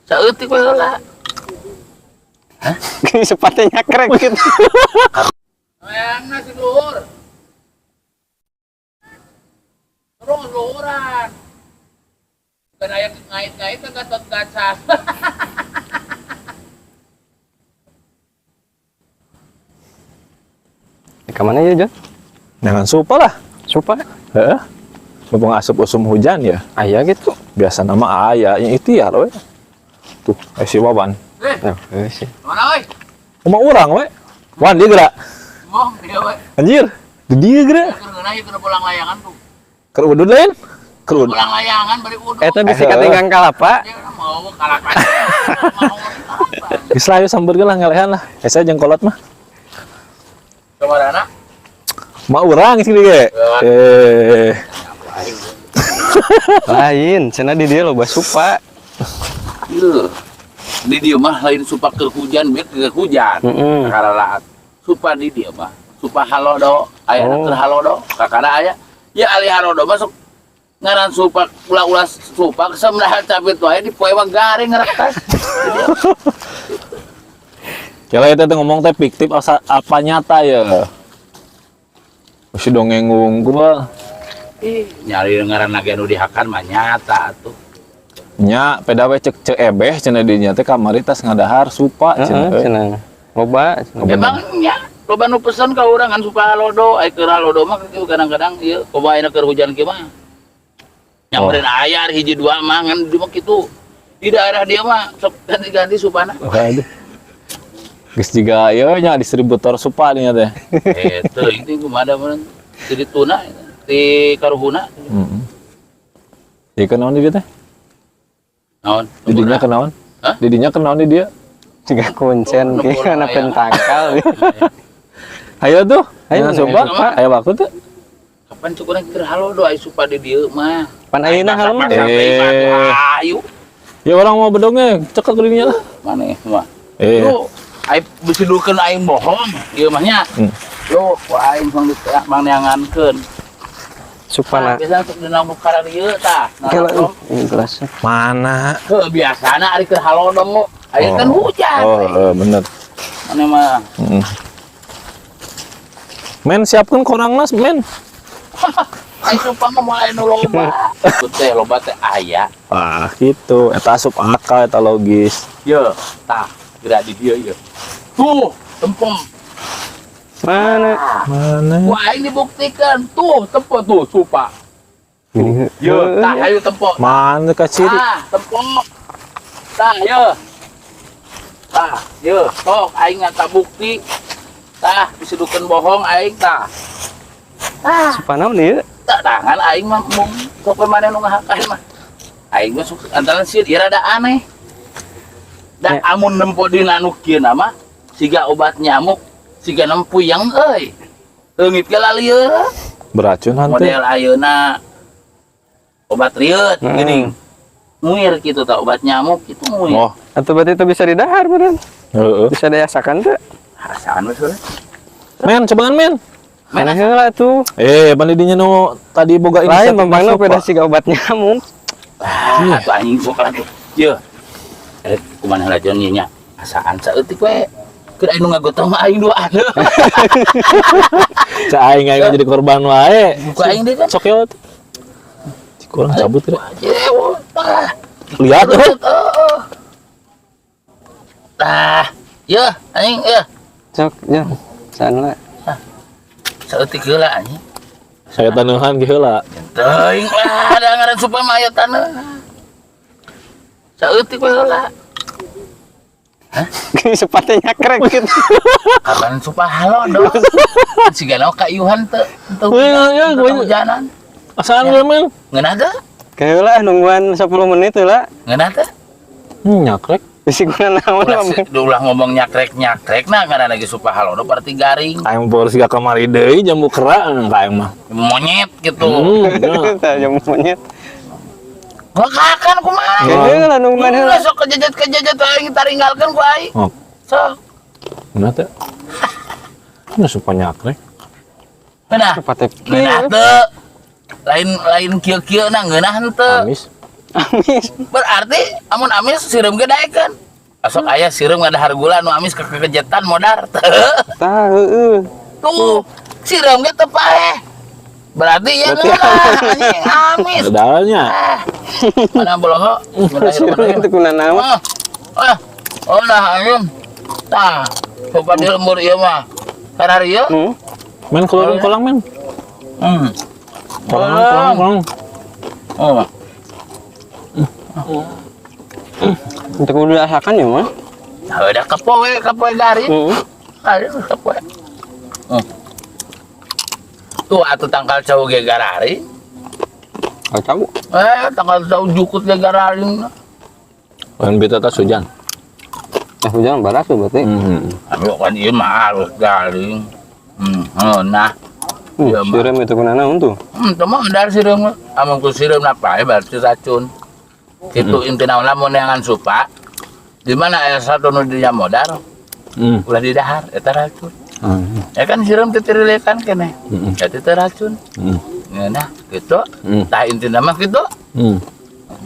Saeutik we heula. Sepatunya nyakrek gitu. Hayangna sing luhur. Terus luhuran. Bukan aya ngait-ngait ke Gatot Kaca. Ke mana ya, Jon? Jangan supa lah. Supa. Heeh. Mumpung asup usum hujan ya. Aya gitu. Biasa nama aya yang ikhtiar we. Tuh, si Wawan. Eh, Oh, sih. mana oi? Uma urang we. Wan dia gerak. Mau dia we. Anjir, di dia gerak. Keur ngeunah ieu keur pulang layangan tuh. Keur udud lain. Keur udud. Pulang layangan bari udud. Eta bisa katinggang kalapa. Dia mau kalapa. Mau apa? Geus lah ayo sambar lah ngelehan lah. Saya jeung kolot mah. Kamarana? Ma urang sih ge. Eh, Lain, cenah di dia loba supa. Ieu. Di dieu mah lain supa keur hujan, bieu keur hujan. Heeh. Karalaat. Supa di dieu mah. Supa halodo, aya Oh. keur halodo, kakara aya. Ya ali halodo masuk ngaran supa ulah-ulah supa samlah capit wae di poe mah garing ngeretas. Kira itu teh ngomong teh fiktif asa apa nyata ya. Masih dongeng wungkul. Ih, nyari ngaran lagi anu dihakan mah nyata atuh. Nya peda we cek cek ebeh cenah dinya teh kamari tas ngadahar supa cenah. Heeh, cenah. Loba. cenah. Emang nya loba nu pesen ka urang kan supa halodo, ai keur halodo mah kieu kadang-kadang ieu koba ayeuna keur hujan kieu mah. Nyamperin aya hiji dua mah ngan di mah kitu. Di daerah dia mah sok ganti-ganti supana. Waduh. Geus jiga ieu nya distributor supa dinya teh. Eta ini kumaha meureun di tuna di karuhuna. Heeh. Ieu kenaon di dia teh? Naon? Di dinya kenaon? Hah? Di dinya kenaon di dia? Siga kuncen Tuh, kieu kana nemu pentakal. Ayo tuh. Ayo, Ayo supa. supa. Ayo waktu tuh. Kapan cuk urang keur halodo ai supa di dieu mah. Pan ayeuna halo mah. Eh. Ayo. Ya orang mau bedongnya, cekak ke dinya lah. Maneh mah. Eh. Lu ai bisi dukeun aing bohong ieu mah nya. Hmm. Lu ku aing mang mangneangankeun. Supana. Biasa sok dina nu kararieu tah. Kalau ini gelasnya. Mana? Heuh biasana ari keur halodo. Aya kan hujan. Oh, bener. Maneh mah. Heeh. Men siapkan korangna, men. Ai supa mah moal aya nu loba. Itu teh loba teh aya. Ah, gitu. Eta asup akal, eta logis. Ye, tah gerak di dieu ieu. Tuh, tempom. Mana? Mana? Wah, aing dibuktikan. Tuh, tempo tuh supa. Gini. Ye, tah ayo tempo. Mana ka ciri? Tah, tempo. Tah, ye. Tah, ye, tok aing ngata bukti. Tah, disidukeun bohong aing tah. Tah, Supa naon ieu? tah tangan aing mah mung sok we maneh nu ngahakan mah. Aing mah sok antara sieun ieu rada aneh. Da Ya. amun nempo dina anu kieu mah siga obat nyamuk, siga nempuyang euy. Leungit ge lalieun. Beracun hantu. Model ayeuna obat rieut Hmm. gini. Muir gitu tah obat nyamuk itu muir. Oh, Atau berarti itu bisa didahar meureun? heeh. Bisa diasakan teu? Asaan we sudah. Men, cobaan men. Mana heula tuh? Eh, pan didinya nu tadi boga Lain inisiatif bambangna supa. beda siga obat nyamuk. Ah, atuh anjing sok lah tuh. Ye. Eh, kumaha heula jon ieu nya? Asaan saeutik we. Keur aya nu ngagotong mah aing duaan. Cak aing aing jadi korban wae. Ku aing deui kan. Sok ya tuh. Cik urang cabut kira. Ye, tah. Lihat tuh. Tah. Ye, anjing ye. Sok, ya. Sana. Saeutik heula anjing. Saya tanuhan ge heula. Teuing lah, ada ngaran supa mah aya taneuh. Saeutik we heula. Sepatunya nyakrek gitu. Kapan supa halodo? Siga naon ka Iuhan teu teu Iya, iya, hujanan. Asaan gue men. Ngeunah teu? Kayak nungguan 10 menit lah. Ngeunah teu? Nyakrek. Bisi guna naon Ulah, mah. ulah ngomong nyakrek-nyakrek nah karena lagi supa halodo berarti garing. Aing baru siga kamari deui jambu kera ka aing mah. Monyet gitu. Ya. Tah jamu monyet. Ngakakan kumaha? Kayak heula nungguan heula. Ulah sok kejejet-kejejet aing taringgalkeun ku aing. Oh, Sok. bener teh. Ini supa nyakrek. Ngeunah. Sepatu Ngeunah teu. Lain lain kieu-kieu na ngeunah henteu. Amis. Amis. Berarti amun amis sireum ge daekeun. Asok aya sireum ngadahar gula nu amis kekejetan modar. Tah, heeh. Tuh, sireum ge teu paeh. Berarti ya Berarti ngeunah, anjing amis. Dadalnya. Ah. Mana bolongo? Sireum teu kunanaon. Ah, ah, oh nah anjing. Tah, coba di lembur ieu mah. Karena ieu. Men keluarin kolang men. Kolang kolang kolang. Oh. Teu kudu diasakan ya mah. Nah, udah kepoe, kepoe garing. Ayo kepoe. Tuh atuh tangkal cau ge gararing. Kacau. Eh, tangkal cau jukut ge gararing. Lain bita tas hujan. Eh, hujan baras tuh berarti. Aduh kan ieu mah halus garing. Oh, nah. Iya, mah. Sireum itu kunanaon tuh. Teu mah dari sireum. Amun ku sireum napa berarti racun. Kitu intina lamun neangan supa. Di mana aya satu nu dinya modar, ulah didahar eta racun. Ya kan sireum teh tirilikan keneh. Eta teh racun. Nah, gitu. Tah intina mah kitu.